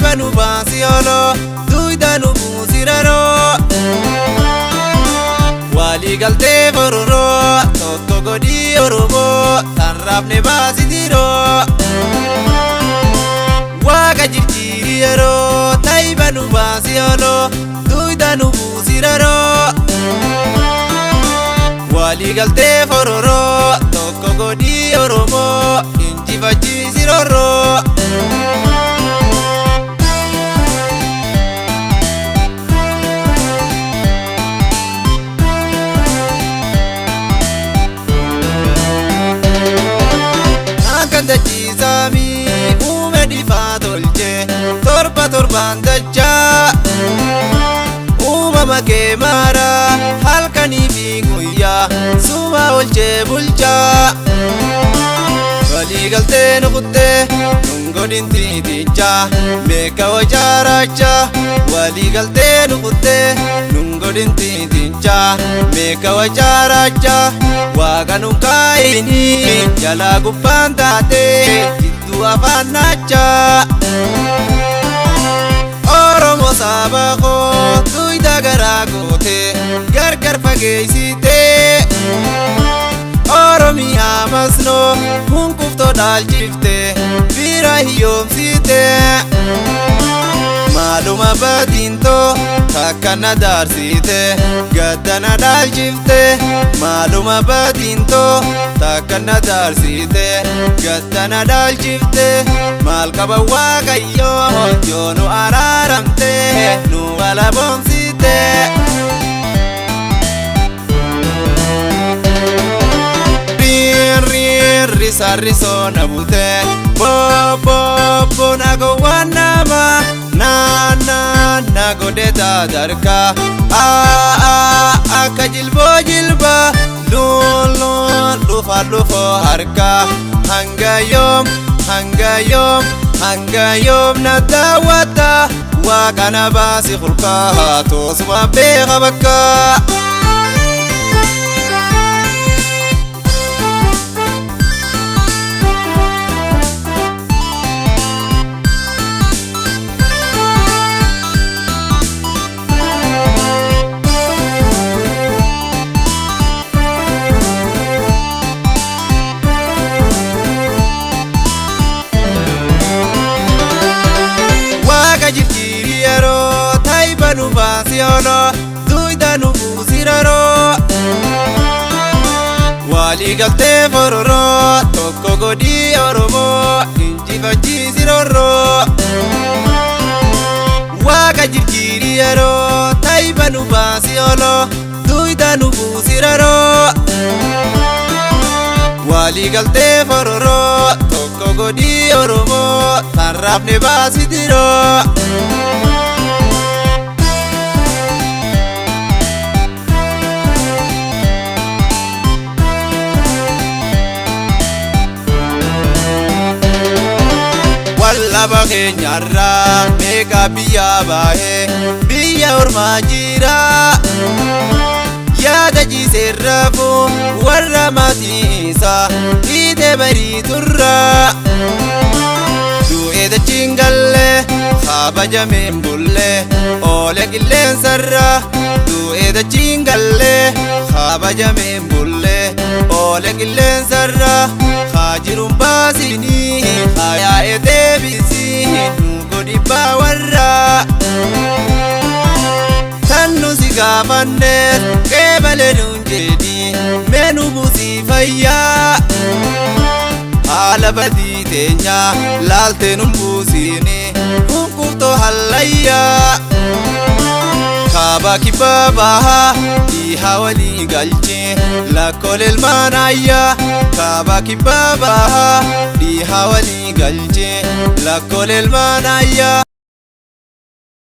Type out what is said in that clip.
Taayiba nu baasi oloo duuda nu buusiraroo. Walii galtee fororoo tokko godhii Oromoo tarraafne baasi diroo. Waaqa jirjiiri yeroo taayiba nu baasi oloo duuda nu buusiraroo. Walii galtee fororoo tokko godhii Oromoo injifachiisiroroo. Akka dachiisaamii uume dhifaa tolchee torba torbaan dachaa uumama kee maara halkanii fi guyyaa suma olchee bulchaa. Walii galtee nu kuttee nun godhin tiitichaa meeqa wacaaraachaa. Walii galtee nu kuttee nun godhin tiitichaa meeqa wacaaraachaa. Waaqa nun kaayinii jalaa gubbaan taatee jidduu afaan naachaa. Oromoo saba koo duuda garaa gootee gargar fageessitee. Oromiyaa masnoo hunkuftoo dhaalchiftee bira hiyyoomsitee. Maaluma badiintoo takka na daarsite gadda na dhaalchifte. Maaluma badiintoo takka na daarsite gadda na dhaalchifte. Maal qaba Waaqayyoo yoo nu araaramte nu walaboomsite. Risaa risoo na butee booboo na gowwaan nama na na na godhe taadarka aa akka jilboo jilba luun luun dhufa dhufoo harka hanga yoom hanga yoom hanga yoom na daawwata waaqa na baasi hulkaa toosuma beeka bakka. Waaqa jirjiiri yeroo taayiba nu baasi oloo duuda nu buusiraroo. Walii galtee fororoo tokko godhii Oromoo injifachiisiroroo. Waaqa jirjiiri yeroo taayiba nu baasi oloo duuda nu buusiraroo. Walii galtee fororoo tokko godhii Oromoo tarraafne baasi diroo. Wallaba keenyarraa meeqa biyya baahee biyya ormaa jira. Yaada ciiseerrafu warra maatii isaa dhiite barii turra. Du'ee dachiin gallee kabajameen bullee oole qilleensarra. Du'ee dachiin gallee kabajameen bullee oole qilleensarra. Haajiruun baasinii hayaa'ee deebisii nu godhi warra. Tan nu si gaafannees qeebalee nuun jedhi mee nu buusii fayyaa. Haala badii teenyaa laaltee nun buusiini hunkuftoo hallayyaa. Kaaba kibbaa bahaa dhiihaa walii galchee lakkoolee ilmaan ayyaa. Kaaba kibbaa bahaa dhiihaa walii galchee lakkoolee ilmaan ayyaa.